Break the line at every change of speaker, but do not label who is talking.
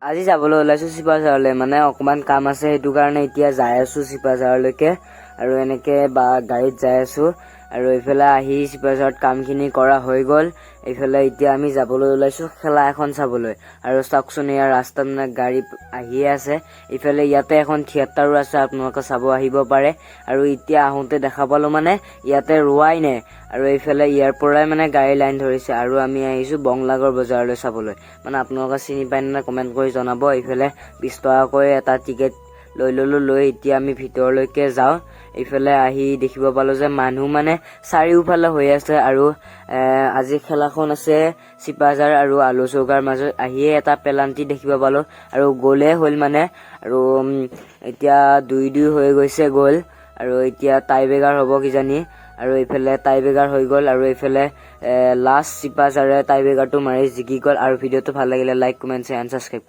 আজি যাবলৈ ওলাইছোঁ চিপাঝাৰলৈ, মানে অকণমান কাম আছে, সেইটো কাৰণে এতিয়া যাই আছোঁ চিপাঝাৰলৈকে। আৰু এনেকৈ বা গাড়ীত যাই আছোঁ। আৰু এইফালে আহি চিপাঝাৰত কামখিনি কৰা হৈ গ'ল। এইফালে এতিয়া আমি যাবলৈ ওলাইছোঁ খেলা এখন চাবলৈ। আৰু চাওকচোন, ইয়াৰ ৰাস্তাত মানে গাড়ী আহিয়ে আছে। ইফালে ইয়াতে এখন থিয়েটাৰো আছে, আপোনালোকে চাব আহিব পাৰে। আৰু এতিয়া আহোঁতে দেখা পালোঁ, মানে ইয়াতে ৰোৱাই নাই আৰু এইফালে ইয়াৰ পৰাই মানে গাড়ী লাইন ধৰিছে। আৰু আমি আহিছোঁ বংলাগড় বজাৰলৈ চাবলৈ। মানে আপোনালোকে চিনি পায় নে, কমেণ্ট কৰি জনাব। এইফালে 20 টকাকৈ এটা টিকেট লৈ ল'লোঁ, লৈ এতিয়া আমি ভিতৰলৈকে যাওঁ। এইফালে আহি দেখিব পালোঁ যে মানুহ মানে চাৰিওফালে হৈ আছে। আৰু আজি খেলাখন আছে চিপাঝাৰ আৰু আলুচৌকাৰ মাজত। আহিয়ে এটা পেলান্টি দেখিব পালোঁ আৰু গ'লে হ'ল মানে। আৰু এতিয়া 2-2 হৈ গৈছে গ'ল। আৰু এতিয়া টাই ব্ৰেকাৰ হ'ব কিজানি। আৰু এইফালে টাই ব্ৰেকাৰ হৈ গ'ল। আৰু এইফালে লাষ্ট চিপাঝাৰে টাই ব্ৰেকাৰটো মাৰি জিকি গ'ল। আৰু ভিডিঅ'টো ভাল লাগিলে like, comment, share and subscribe.